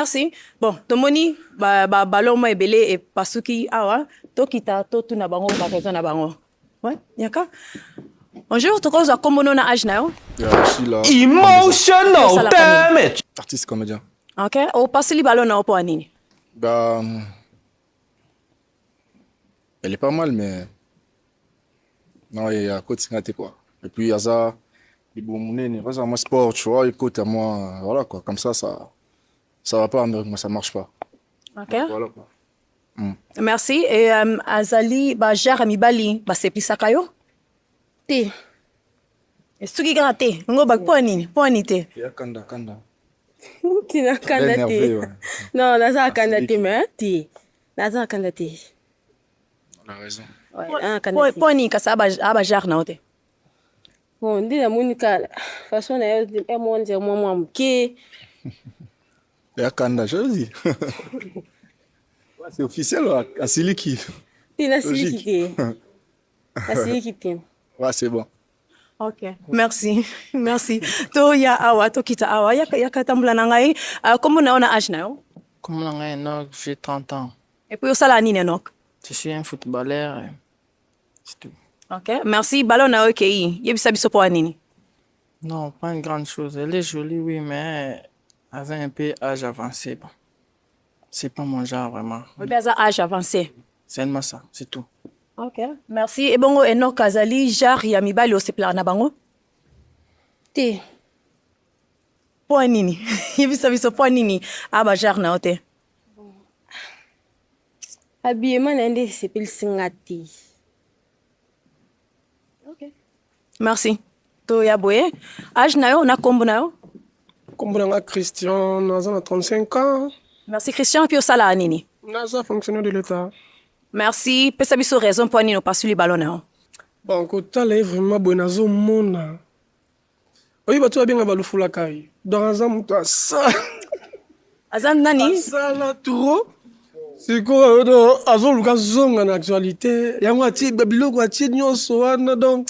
Merci. Bon, tomoni ba ba ballon mwa ebele epasuki awa, tokita totuna bango ba raison na bango. Ouais, yaka. Bonjour, tokozwa kombo no na age na yo? Yeah, Sheila. Emotional Osalaka nini? damage. Artiste comédien. Ok, opasuli ballon na yo mpo ya nini? Bah, elle est pas mal, mais non, il y a côté te quoi. Et puis, il y a ça, les beaux monnaie, moi sport, tu vois, écoute, à moi, voilà quoi. Comme ça, ça va pas, mais moi, ça marche pas. Ok. Voilà quoi. Merci. Et azali ba genre ya mibali basepelisaka yo? Te. Soki kaka te, ngo ba mpo ya nini? Mpo ya nini te? Il y a Kanda, Kanda. Te, na kanda te. Énervé, ouais. Non, naza na kanda te, mais te, naza na kanda te. On a raison. Ouais, naza na kanda te. Mpo ya nini kasi aba genre na yo te? Bon, nde namoni kala façon na yo moko nzela mwa mwa moke. Il y a Kanda, je le dis. Ouais, c'est officiel, ouais. Asiliki. Te, nasiliki te, nasiliki te. Ouais, c'est bon. Ok, merci, merci. Toya awa, tokita awa, yaka, yaka tambola na ngai. Kombo na yo na age na yo? Comme na ngai Enoch, j'ai 30 ans. Et puis osala nini, Enoch? Je suis un footballeur. C'est tout. Ok, merci. Ballon na yo ekei. Yebisa biso mpo ya nini? Non, pas une grande chose. Elle est jolie, oui, mais elle a un peu âge avancé. Bon. C'est pas mon genre vraiment. Oyebi aza âge avancé. Seulement ça, c'est tout. Ok, merci. Ebongo Enoch azali genre ya mibali osepelaka na bango? Te. Mpo ya nini? Yebisa biso mpo ya nini aba genre na yo te? Habillement na ye nde esepelisi nga te. Merci. Toya boye. Age na yo na kombo na yo? Kombo na nga Christian, naza na 35 ans. Merci Christian, mpe osalaka nini? Naza fonctionnaire de l'État. Merci. Pesa biso raison mpo ya nini opasuli ballon na yo. Bon, kotala ye vraiment boye, nazomona oyo bato babenga balufulaka ye. Donc aza moto asala Aza nani? Asala trop. Sikoyo donc azoluka zonga na actualité yango, atie biloko, atie nyonso wana. Donc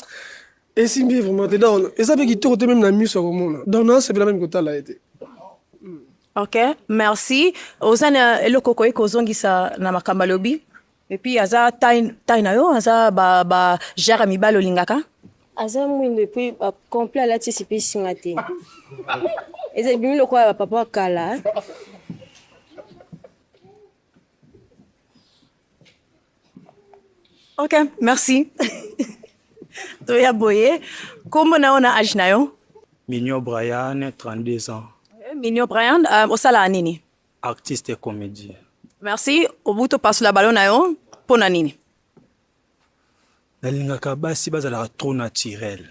esimbi ye vraiment te. Donc eza mpe kitoko te, même na miso ya komona. Donc nasepela même kotala ye te. Ok, merci. Oza na eloko okoki kozongisa na makambo alobi? Et puis aza taille, taille na yo, aza ba genre ya mibali olingaka? Aza mwindo et puis bacomplet alati esepelisi nga te. Eza ebimi lokola bapapa kala. Ok, merci. Toya boye. Kombo na yo na age na yo? Mignon Brian, 32 ans. Mignon Brian, osalaka nini? Artiste et comédien. Merci. Obuti opasula ballon na yo mpo na nini? Nalingaka basi bazalaka trop naturel.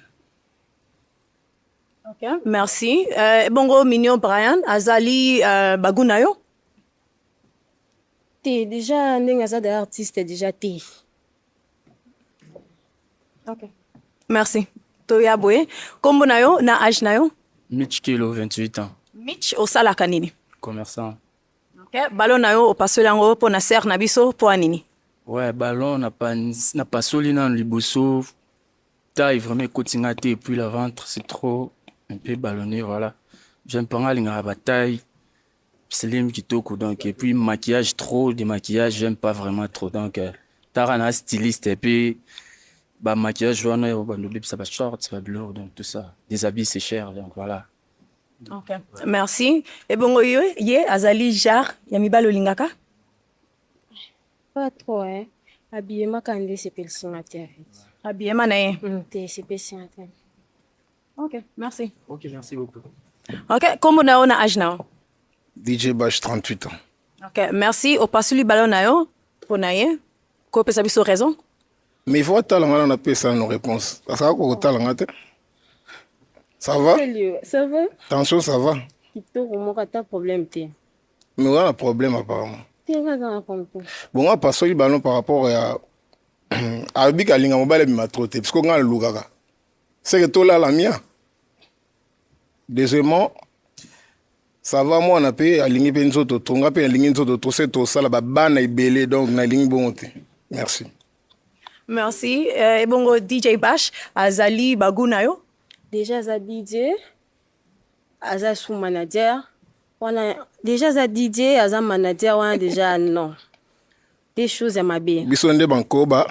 Ok, merci. Bongo Mignon Brian azali bagoût na yo? Te, déjà ndenge aza da artiste déjà te. Ok, merci. Toya boye. Kombo na yo na age na yo? Mitch Kilo, 28 ans. Mitch, osalaka nini? Commerçant. Ok, ballon na yo opasoli yango mpo na sere na biso mpo ya nini? Ouais, ballon na pasoli nano liboso, taille vraiment ekoti nga te, et puis la ventre c'est trop un peu ballonné, voilà. J'aime pas, nga alingaka ba taille slim kitoko. Donc et puis maquillage, trop de maquillage, j'aime pas vraiment trop. Donc tara na styliste et puis ba maquillage wana oyo bando obebisa ba shorts, ba biloko, donc tout ça. Des habits, c'est cher, donc voilà. Ok, merci. Ebongo yo, ye azali genre ya mibali olingaka? Pas trop, hein. Habillement kaka nde esepelisi nga te en fait. Habillement na ye? Te, esepelisi nga te. Ok, merci. Ok, merci beaucoup. Ok, kombo na yo na age na yo? DJ Bash, 38 ans. Ok, merci. Opasuli ballon na yo mpo na ye, kopesa biso raison? Mais il faut otala nga na napesa no réponse. Asaka kotala nga te. Ça va? Salut, ça va? Tension, ça va? Kitoko moko, ata problème te. Mais on a un problème apparemment. Te, nga aza na problème te. Bon, nga pasoli ballon par rapport ya alobi kalinga mobali abima trop te, parce que nga nalukaka c'est que tolala mia. Deuxièmement, ça va, mwana mpe alingi mpe nzoto trop, nga mpe nalingi nzoto trop, se tosala babana ebele, donc nalingi bongo te. Merci. Merci. Ebongo DJ Bash azali bagoût na yo? Déjà aza DJ, aza sous manager. Wana déjà aza DJ, aza manager wana déjà non. Des choses ya mabe. Biso nde bankoba.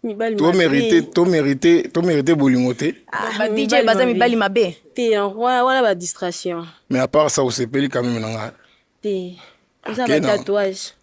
Mibali To mérité, to mérité, to mérité bolingo te. Ah, Ba DJ baza mibali mabe. Te, wana wana ba distraction. Mais à part ça, osepeli quand même na nga. Te. Oza Ok, ba non. tatouage.